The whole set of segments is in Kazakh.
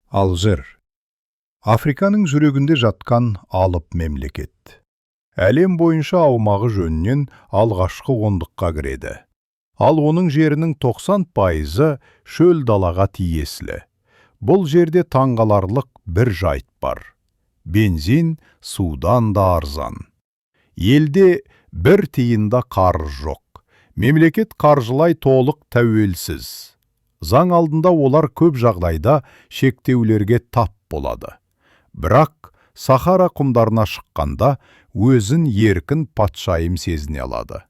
Алжир – Африканың жүрегінде жатқан алып мемлекет. Әлем бойынша аумағы жөнінен алғашқы ондыққа кіреді. Ал оның жерінің 90%-ы шөл далаға тиесілі. Бұл жерде таңғаларлық бір жайт бар: бензин судан да арзан. Елде бір тиын да қарыз жоқ, мемлекет қаржылай толық тәуелсіз. Заң алдында олар көп жағдайда шектеулерге тап болады, бірақ Сахара құмдарына шыққанда өзін еркін патшайым сезіне алады.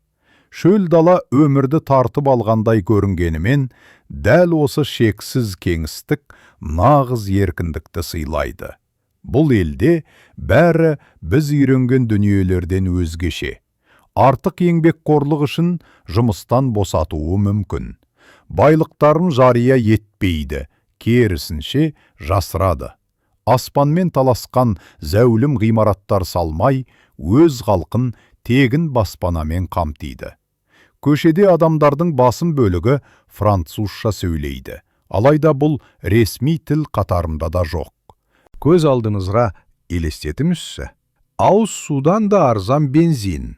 Шөл дала өмірді тартып алғандай көрінгенімен, дәл осы шексіз кеңістік нағыз еркіндікті сыйлайды. Бұл елде бәрі біз үйренген дүниелерден өзгеше. Артық еңбекқорлық үшін жұмыстан босатуы мүмкін. Байлықтарын жария етпейді, керісінше, жасырады. Аспанмен таласқан зәулім ғимараттар салмай, өз халқын тегін баспанамен қамтиды. Көшеде адамдардың басым бөлігі французша сөйлейді, алайда бұл ресми тіл қатарында да жоқ. Көз алдыңызға елестетіңізші: ауыз судан да арзан бензин,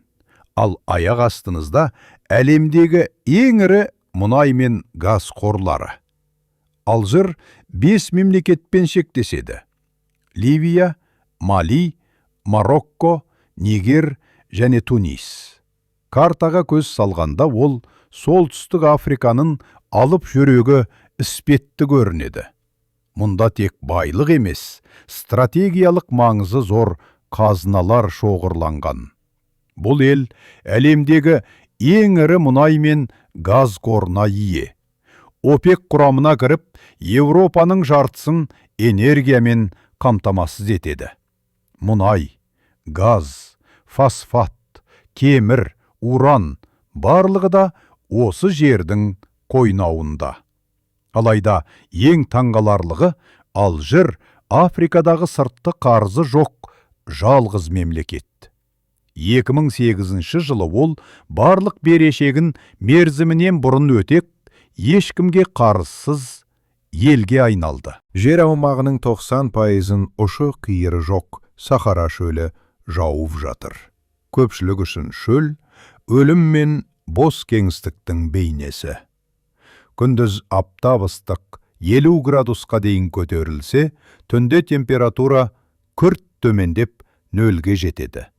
ал аяқ астыңызда әлемдегі ең ірі мұнай мен газ қорлары. Алжир бес мемлекетпен шектеседі: Ливия, Мали, Марокко, Нигер және Тунис. Картаға көз салғанда, ол Солтүстік Африканың алып жүрегі іспетті көрінеді. Мұнда тек байлық емес, стратегиялық маңызы зор қазыналар шоғырланған. Бұл ел әлемдегі ең ірі мұнай мен газ қорына ие. ОПЕК құрамына кіріп, Еуропаның жартысын энергиямен қамтамасыз етеді. Мұнай, газ, фосфат, кемір, уран – барлығы да осы жердің қойнауында. Алайда ең таңғаларлығы, Алжир – Африкадағы сыртқы қарызы жоқ жалғыз мемлекет. 2008 жылы ол барлық берешегін мерзімінен бұрын өтеп, ешкімге қарызсыз елге айналды. Жер аумағының 90%-ын ұшы-қиыры жоқ Сахара шөлі жауып жатыр. Көпшілік үшін шөл – өлім мен бос кеңістіктің бейнесі. Күндіз аптап ыстық 50 градусқа дейін көтерілсе, түнде температура күрт төмендеп, нөлге жетеді.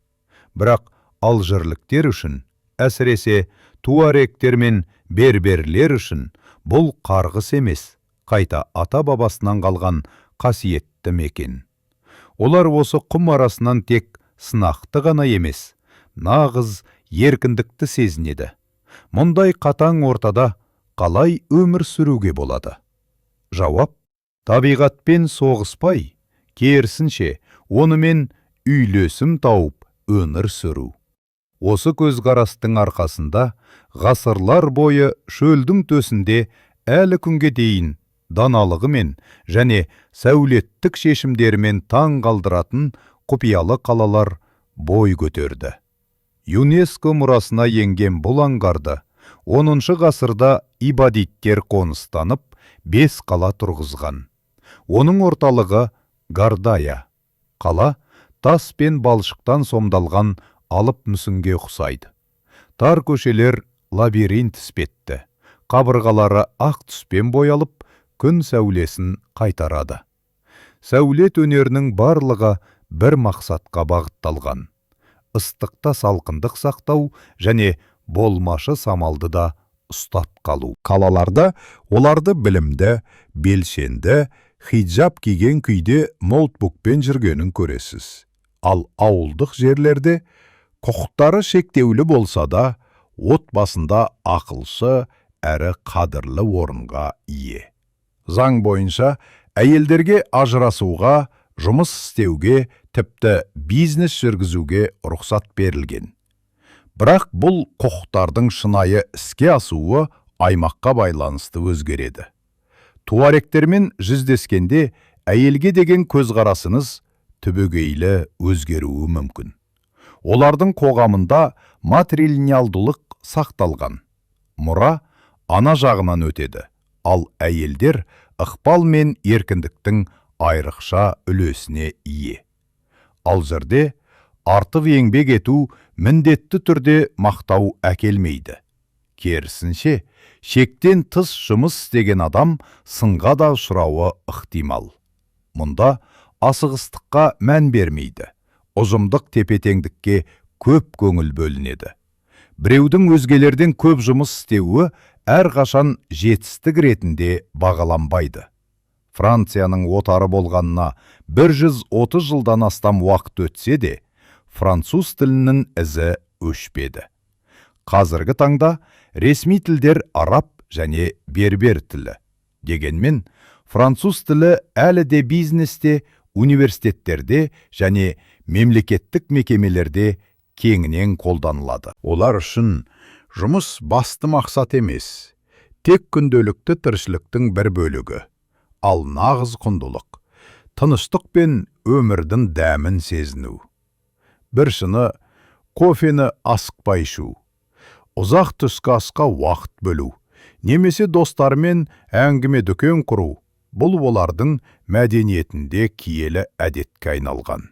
Бірақ алжирліктер үшін, әсіресе туарегтер мен берберлер үшін, бұл қарғыс емес, қайта ата-бабасынан қалған қасиетті мекен. Олар осы құм арасынан тек сынақты ғана емес, нағыз еркіндікті сезінеді. Мұндай қатаң ортада қалай өмір сүруге болады? Жауап: табиғатпен соғыспай, керісінше, онымен үйлесім тауып өмір сүру. Осы көзқарастың арқасында ғасырлар бойы шөлдің төсінде әлі күнге дейін даналығымен және сәулеттік шешімдерімен таң қалдыратын құпиялы қалалар бой көтерді. ЮНЕСКО мұрасына енген бұл аңғарды 10 ғасырда ибадиттер қоныстанып, бес қала тұрғызған. Оның орталығы – Гардая. Қала тас пен балшықтан сомдалған алып мүсінге ұқсайды. Тар көшелер лабиринт іспетті, қабырғалары ақ түспен боялып, күн сәулесін қайтарады. Сәулет өнерінің барлығы бір мақсатқа бағытталған: ыстықта салқындық сақтау және болмашы самалды да ұстап қалу. Қалаларда оларды білімді, белсенді, хиджаб киген күйде ноутбукпен жүргенін көресіз. Ал ауылдық жерлерде құқықтары шектеулі болса да, отбасында ақылшы әрі қадірлі орынға ие. Заң бойынша әйелдерге ажырасуға, жұмыс істеуге, тіпті бизнес жүргізуге рұқсат берілген. Бірақ бұл құқықтардың шынайы іске асуы аймаққа байланысты өзгереді. Туаректермен жүздескенде әйелге деген көзқарасыңыз түбегейлі өзгеруі мүмкін. Олардың қоғамында матрилинеалдылық сақталған. Мұра ана жағынан өтеді, ал әйелдер ықпал мен еркіндіктің айрықша үлесіне ие. Алжирде артық еңбек ету міндетті түрде мақтау әкелмейді. Керісінше, шектен тыс жұмыс істеген адам сынға да ұшырауы ықтимал. Мұнда асығыстыққа мән бермейді, ұжымдық тепе-теңдікке көп көңіл бөлінеді. Біреудің өзгелерден көп жұмыс істеуі әрқашан жетістік ретінде бағаланбайды. Францияның отары болғанына 130 жылдан астам уақыт өтсе де, француз тілінің ізі өшпеді. Қазіргі таңда ресми тілдер араб және бербер тілі. Дегенмен, француз тілі әлі де бизнесте, университеттерде және мемлекеттік мекемелерде кеңінен қолданылады. Олар үшін жұмыс басты мақсат емес, тек күнделікті тіршіліктің бір бөлігі, ал нағыз құндылық, тыныштық пен өмірдің дәмін сезіну. Бір шыны кофені асықпай ішу, ұзақ түскі асқа уақыт бөлу, немесе достарымен әңгіме дүкен құру, бұл олардың мәдениетінде киелі әдетке айналған.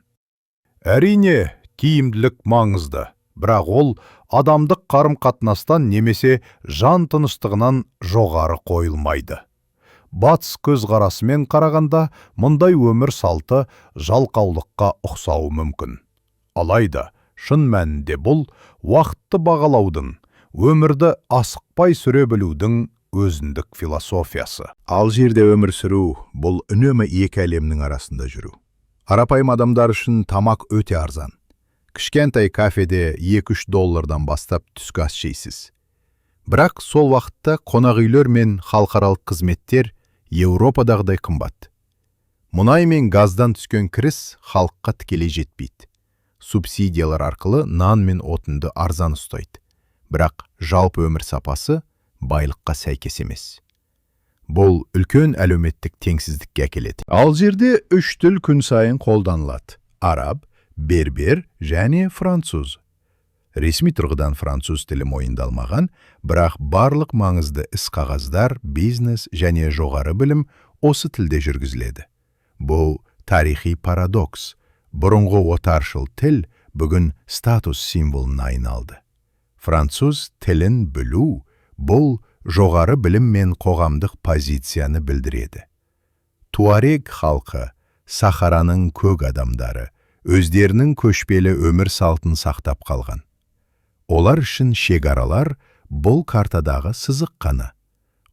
Әрине, тиімділік маңызды, бірақ ол адамдық қарым-қатынастан немесе жан тыныштығынан жоғары қойылмайды. Батыс көзқарасымен қарағанда, мұндай өмір салты жалқаулыққа ұқсауы мүмкін. Алайда, шын мәнінде бұл уақытты бағалаудың, өмірді асықпай сүре білудің өзіндік философиясы. Алжирде өмір сүру – бұл үнемі екі әлемнің арасында жүру. Қарапайым адамдар үшін тамақ өте арзан. Кішкентай кафеде 2-3 доллардан бастап түскі ас жейсіз. Бірақ сол уақытта қонақ үйлер мен халықаралық қызметтер Еуропадағыдай қымбат. Мұнай мен газдан түскен кіріс халыққа тікелей жетпейді. Субсидиялар арқылы нан мен отынды арзан ұстайды. Бірақ жалпы өмір сапасы байлыққа сәйкес емес. Бұл үлкен әлеуметтік теңсіздікке әкеледі. Алжирде үш тіл күн сайын қолданылады: араб, бербер және француз. Ресми тұрғыдан француз тілі мойындалмаған, бірақ барлық маңызды іс-қағаздар, бизнес және жоғары білім осы тілде жүргізіледі. Бұл тарихи парадокс. Бұрынғы отаршыл тіл бүгін статус символына айналды. Француз тілін білу – бұл жоғары білім мен қоғамдық позицияны білдіреді. Туарег халқы, Сахараның көк адамдары, өздерінің көшпелі өмір салтын сақтап қалған. Олар үшін шекаралар – бұл картадағы сызық қана.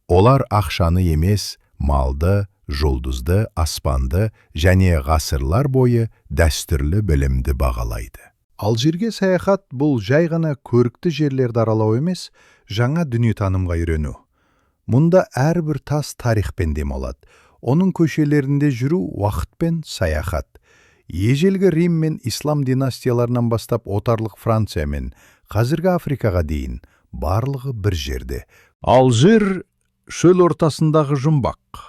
Олар ақшаны емес, малды, жұлдызды, аспанды және ғасырлар бойы дәстүрлі білімді бағалайды. Алжирге саяхат – бұл жай ғана көрікті жерлерді аралау емес, жаңа дүниетанымға үйрену. Мұнда әрбір тас тарихпен демалады. Оның көшелерінде жүру – уақытпен саяхат. Ежелгі Рим мен ислам династияларынан бастап отарлық Франция мен қазіргі Африкаға дейін барлығы бір жерде. Алжир – шөл ортасындағы жұмбақ.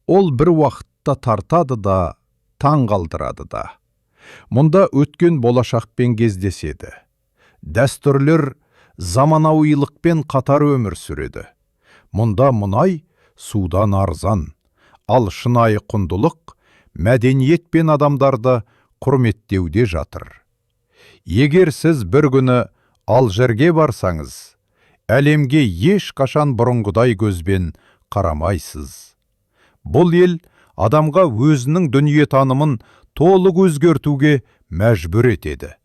Ол бір уақытта тартады да, таң қалдырады да. Мұнда өткен болашақпен кездеседі. Дәстүрлер заманауилықпен қатар өмір сүреді. Мұнда мұнай судан арзан, ал шынайы құндылық мәдениет пен адамдарды құрметтеуде жатыр. Егер сіз бір күні Алжирге барсаңыз, әлемге ешқашан бұрынғыдай көзбен қарамайсыз. Бұл ел адамға өзінің дүниетанымын толық өзгертуге мәжбүр етеді.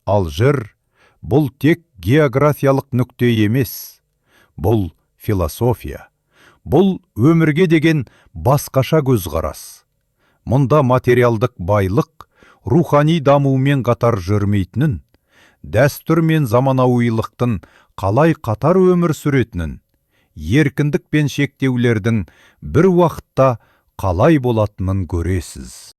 Алжир – бұл тек географиялық нүкте емес, бұл философия, бұл өмірге деген басқаша көзқарас. Мұнда материалдық байлық рухани дамумен қатар жүрмейтінін, дәстүр мен заманауилықтың қалай қатар өмір сүретінін, еркіндік пен шектеулердің бір уақытта қалай болатынын көресіз.